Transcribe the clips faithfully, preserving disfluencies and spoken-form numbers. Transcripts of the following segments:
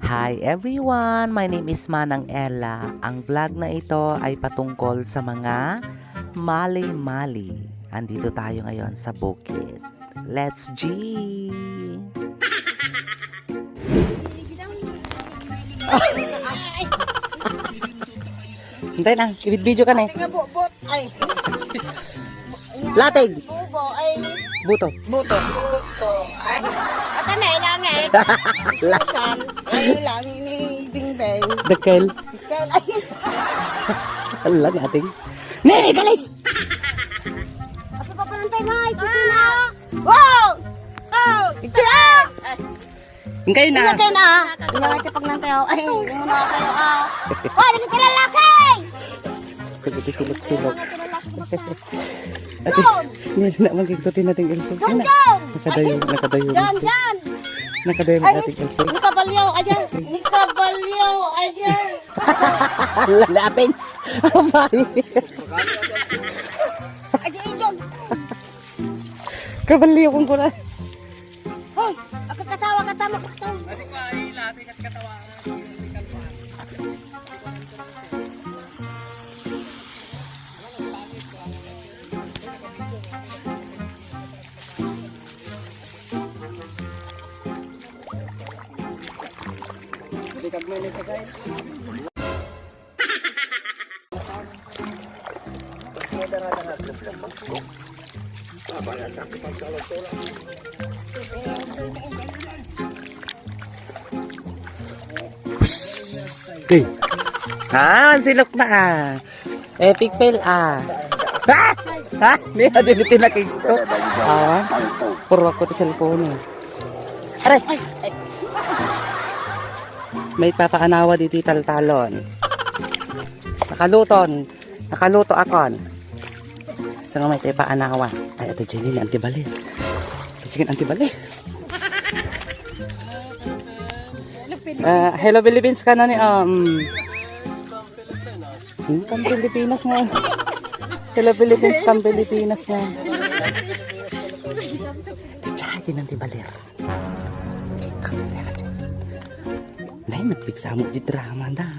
Hi everyone! My name is Manang Ella. Ang vlog na ito ay patungkol sa mga mali-mali. Andito tayo ngayon sa bukid. Let's G! Hintay na, i-video ka na eh. Tingnan, bubot. Ay. Latig. Bubo. Ay. Buto. Buto. Buto. Ay. Ata na, ilangit. La- Bukan. Ay, ilangit ni Bingbeng. Dakkel. Dakkel. Ay. Ala, lating. Nene, galis! Asa pa panantay, Mike? Ito na. Wow! Oh! Ito na! Ingkayo na. Ingkayo na. Ingkayo na, pagnantayo. Ay, muna kayo, ah. Hoy, dagiti lalaki! Dagiti silok-silok. Ate, ni na magigto ti nating ilso. Diyan, diyan! Nakadayo, nakadayo. Diyan, diyan! Nakadayo ang ating ilso. Ni kabalyo, ayan. Ni kabalyo, ayan. Lalating. Abay. Ay, diyan. Kabalyo kong gulay. Hoy, agkakatawa ka tama ka to. Hey. Ah, silok na ah. Epic fail ah. Ah! Ha? Ni adi ni tinakig ko. Ah. Puro ako ti cellphone eh. Aray! May papaanawa diti taltalon. Nakaluton. Nakaluto akon. Sa nga may tayo paanawa. Ay, ito Jenny ni Auntie Baler. Ito Jenny ni Auntie Baler. Ah, hello Philippines ka na ni, um, hmm, kan Pilipinas nga. Hello Philippines, kan Pilipinas nga. Tsaka ni Auntie Baler. Nay, nagpiksa mo di drama da.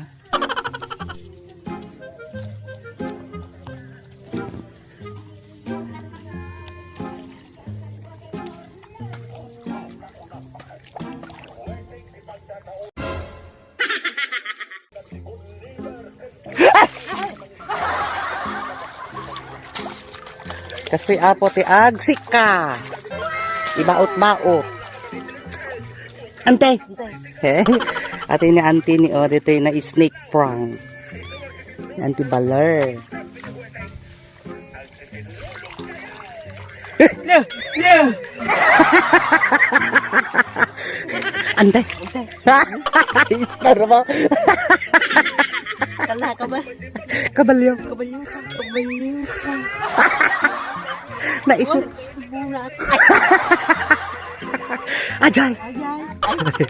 Kasi apo ti agsika. Ibaot-baot. Ante. Ante. Ate ni auntie ni Odette na snake prank. Auntie Baler. No, no. Ante. Ante. Istar mo. Kala ka ba? Kabalyo. Kabalyo ka. Kabalyo ka. Naisip. Muna ako. Ajay. Ajay.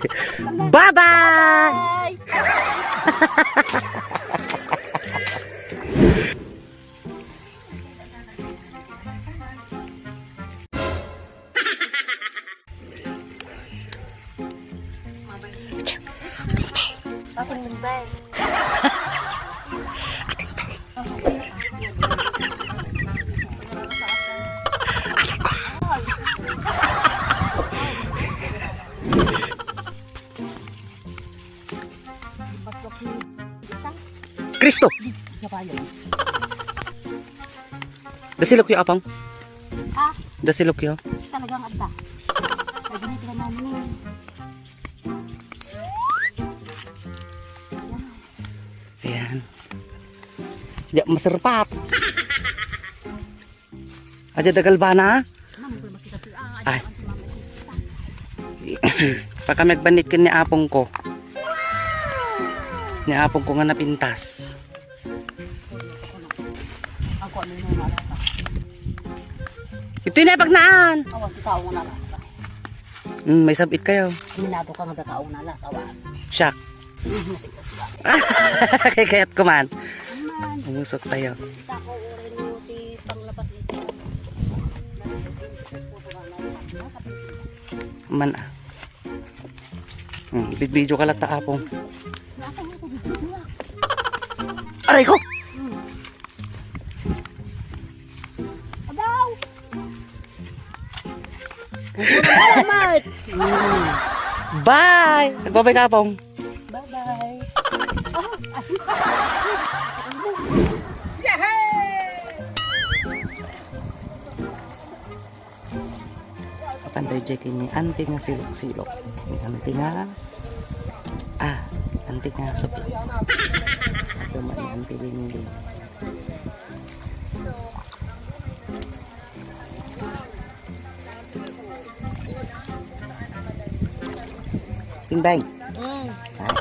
Bye-bye. Bye. Ating limbay. Kristo! Dasilok yo, apang. Ha? Dasilok yo. Talagang adda. Lagi na sila namin eh. Ayan. Diak maserpat. Aja dagal bana. Ay. Pagka magbanit ken ni apong ko. Ni apong ko nga napintas. Ako, ano yung nalasa? Ito yung napagnaan. Awan, ikaw ang nalasa. Mm, may sabit kayo. Minado ka nga ba ka ang nalasa? Awan. Siak. Kay kayat ko man. Aman. Umusok tayo. Kita ko, urin mo, ti panglapas ito. Man ah. Hmm, bidbideo ka latta, Apong. Aray ko! Abaw! Salamat! Bye! Nagbabay ka, Apong. Bye-bye. Apan daydiay ken ni Auntie nga silok-silok. Ni Auntie nga, ah, Auntie nga supi. Ato man ni Auntie Lindy. Ting Beng. Mm. Ah.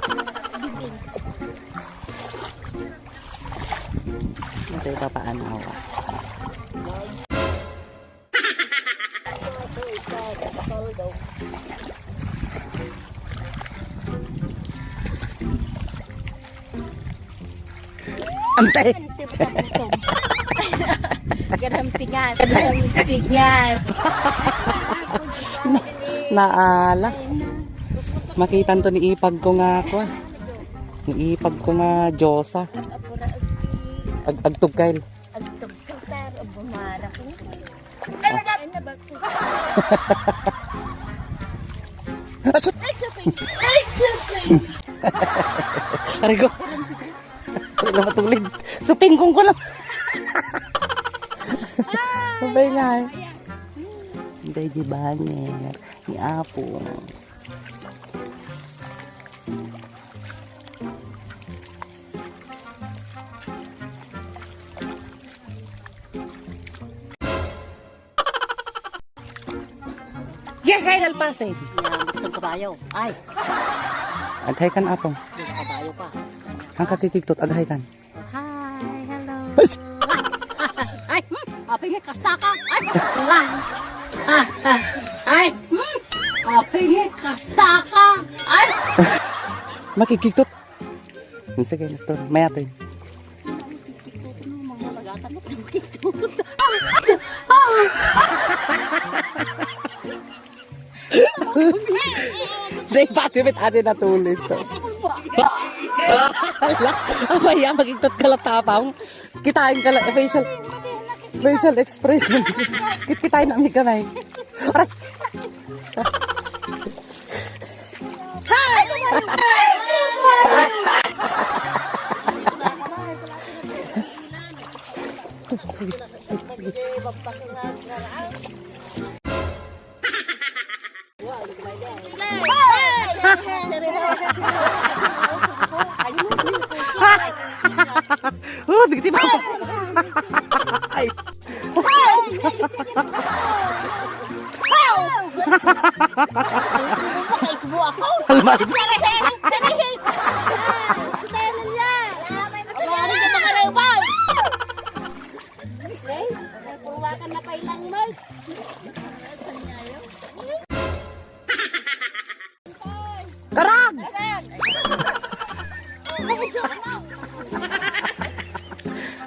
Ito yung papaanaw. Antay! Garampingan. Garampingan. Naala. Makitan to ni ipag ko nga ako, ah. Ni ipag ko nga Diyosa. Ag agtugkayl. Agtugkayl, pero bumara ko. Ay, nabag-, Asot! Ay, Diyos! Ay, Diyos! Aray ko! Ay, na matulid. Supingkong ko lang. Sabay nga eh. Hindi, di ba, ni Apong? Yehey, nalpasen! Yan, gusto ng kabayo. Ay! Aghay kan, Apong. May kabayo pa. Ang kakikigtot, aghay kan. Hi, hello. Ay! Ay! Hmm! Apili, kasta ka! Ay! Ay! Ay! Hmm! Apili, kasta ka! Ay! Makikigtot. Sige, Nestor, mayatin. Dahil pati met adi natulid to. Abaya, magigtot ka lang tapang. Kitain ka lang, facial, facial expression. Kit-, kitain namin kamay. Aray! Oh, dagiti ba? Ay. Almay. Karag!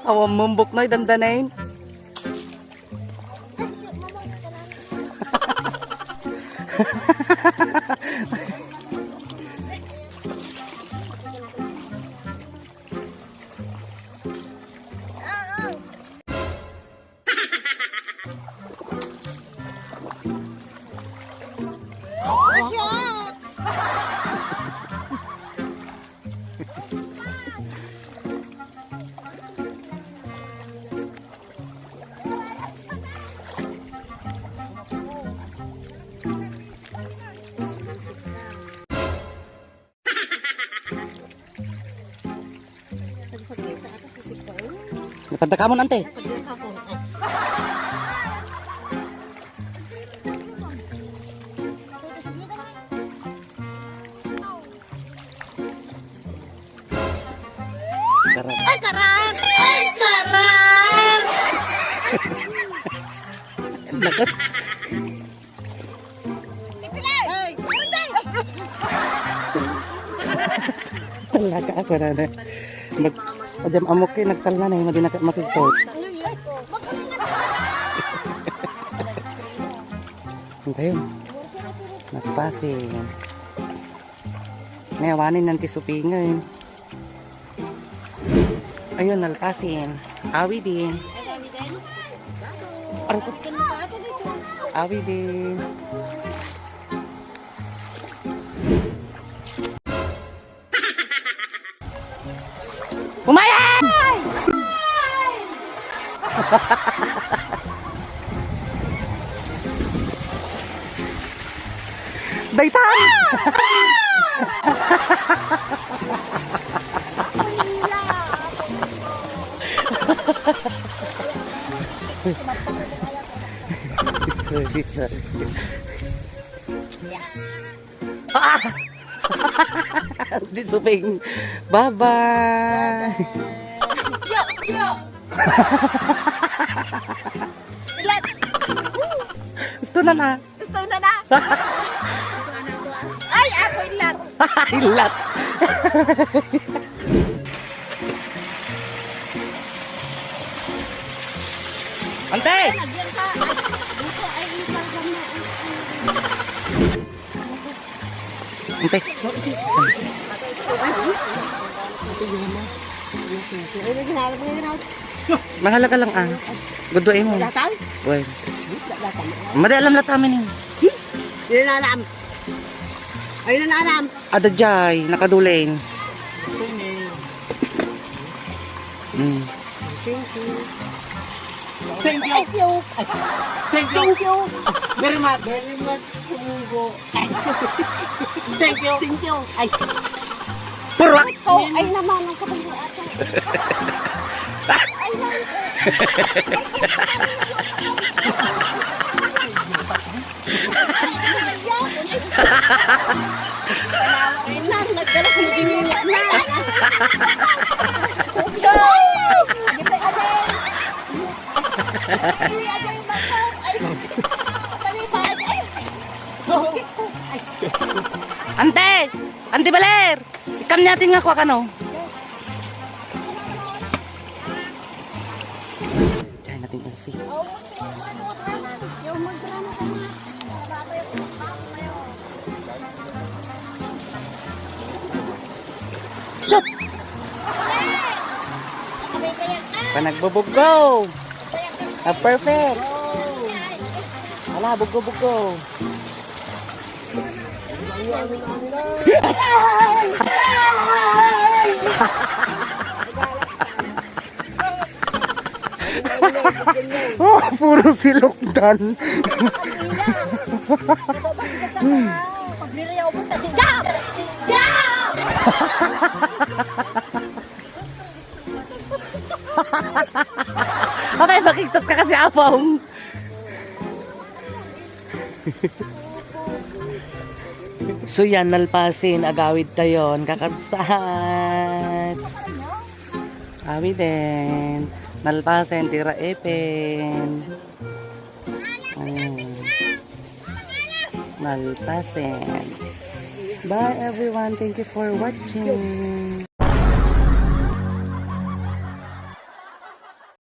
Awan mumbok na, dandanin. Napantakamon, ante. Karag. Ay, karag! Ay, karag! Lakat. Talaga ako na na. Mag-, ajam amok kayo, nagtalna na, hindi na makigtot. Ang kayo. Nagpasing. Nayawanin nan ti supingay. Ayun, nalpasin. Awiden. Aray ko. Awiden. Umayag! Daytan! Ah! Di suping. Bye-bye. Yo, yo. Ilat. Gusto na na. Gusto na na. Ay, ako ilat. Ilat. Ante! Lagyan ka. Ay, dito ay yung talagang na. Ante. Mangala ka lang, ah. Guduay mo. Datang? Well. Datang. Madi alam la tamin eh. Yun na alam. Ayun na alam. Ada jay, nakadulin. Mm. Thank you. Thank you. Thank you. Thank you. Very much. Very much. Thank you. Thank you. Ay. Purok! Oh, ay naman, ang kabalo ata. Ay, naman. Ay, nang, nagdala kong ginunit na. Ay, ay, ay. Ante! Ante Baler! Ikam niya atin nga kuha kano. Diyan natin Elsie. Shot! Panagbubuggo! Ah, perfect! Ala, buggo-buggo! Oh, puro silukdan. Pagliriyaw mo, tasiga! Siga! Abay, makiktot ka kasi, Apong. So yan, nalpasin, agawid tayon, kakabsat. Awiden, nalpasin, tira epen. Ayan. Nalpasin. Bye everyone, thank you for watching.